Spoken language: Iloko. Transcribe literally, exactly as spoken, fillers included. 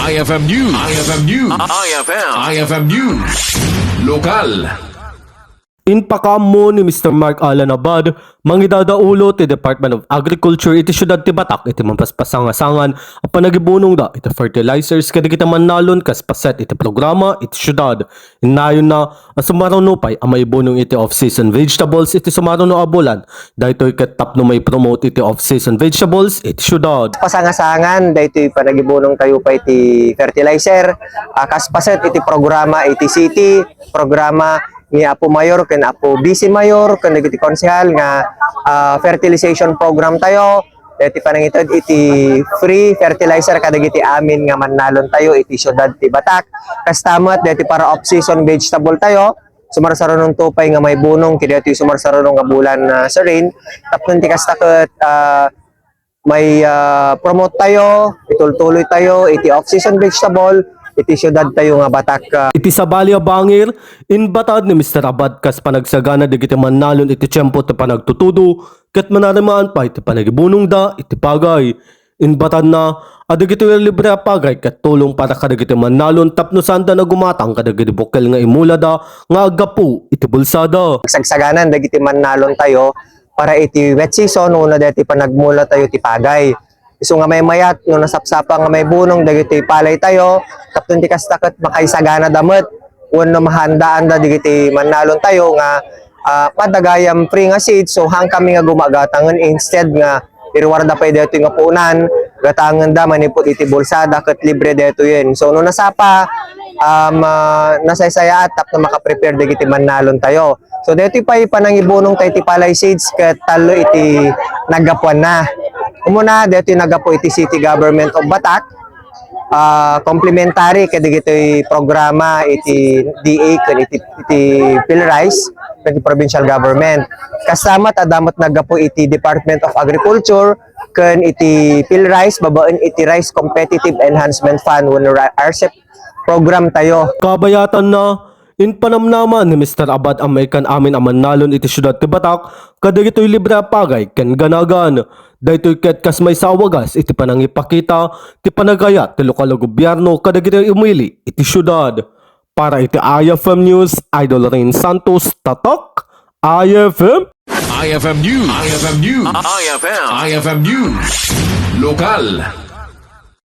I F M News. I F M News. I F M. I F M News. Lokal. Impakaammo ni Mister Mark Alan Abad, mangidadaulo ti Department of Agriculture iti siudad ti Batak iti mapaspasangasangan a panagibunongda iti fertilizers kadagiti mannalon kas paset iti programa iti siudad. Innayonna a sumaruno pay a maibunong iti off-season vegetables iti sumaruno a bulan. Daytoy ket tapno maipromote iti off-season vegetables iti siudad. Pasangasangan daytoy panagibunong tayo pay iti fertilizer, ah, kas paset iti programa iti city, programa ni Apo Mayor ken Apo Vice Mayor ken dagiti konsehal nga, ah, fertilization program tayo. Daytoy panangited iti free fertilizer kadagiti amin nga mannalon tayo iti siudad ti Batak. Kasta met daytoy para off-season vegetable tayo. Sumarsaruno pay nga maibunong iti daytoy sumarsaruno nga bulan, ah, sa rain. Tapno ti kasta ket, ah, may, ah, promote tayo, itultuloy tayo iti off-season vegetable iti siudad tayo nga Batak, ah. Iti sabali a bangir, inbatad ni Mister Abad kas panagsagana dagiti mannalon iti tiempo ti panagtutudo ket manarimaan pay ti panagibunongda iti pagay. Inbatanna a dagitoy libre a pagay ket tulong para kadagiti mannalon tapno saanda nga gumatang kadagiti bukel nga imulada nga aggapu iti bulsada. Sagsaganan dagiti mannalon tayo para iti wet season wenno daytoy panagmula tayo ti pagay. Isu nga maymayat no nasapsapa nga maibunong dagitoy palay tayo, tapno ti kasta ket makaisaganada met wenno mahandaanda dagiti mannalon tayo nga, ah, madagayam free nga seed, so haan kami nga gumagatangen instead nga iruarda pay daytoy nga puonan, gatangenda manipud iti bulsada ket libre daytoyen. So no nasapa, um, ah, nasaysayaat tapno makaprepare dagiti mannalon tayo. So daytoy pay panangibunong tayo iti palay seeds ket tallo iti naggapuanna. Umuna, daytoy naggapu iti City Government of Batak, ah, complementary kadagitoy programa iti D A ken iti, iti PhilRice ken iti provincial government. Kasta met, adda met naggapu iti Department of Agriculture ken iti PhilRice babaen iti Rice Competitive Enhancement Fund wenno R C E P program tayo. Kabayatanna, impanamnama ni Mister Abad a maikkan amin a mannalon iti siudad ti Batak kadagitoy libre a pagay ken ganagan. Daytoy ket kas maysa a wagas iti panangipakita ti panagayat ti lokal a gobierno kadagiti umili iti siudad. Para iti I F M News, Idol Rain Santos, Tatak, I F M. I F M News. I F M News. I F M. I F M News. Lokal.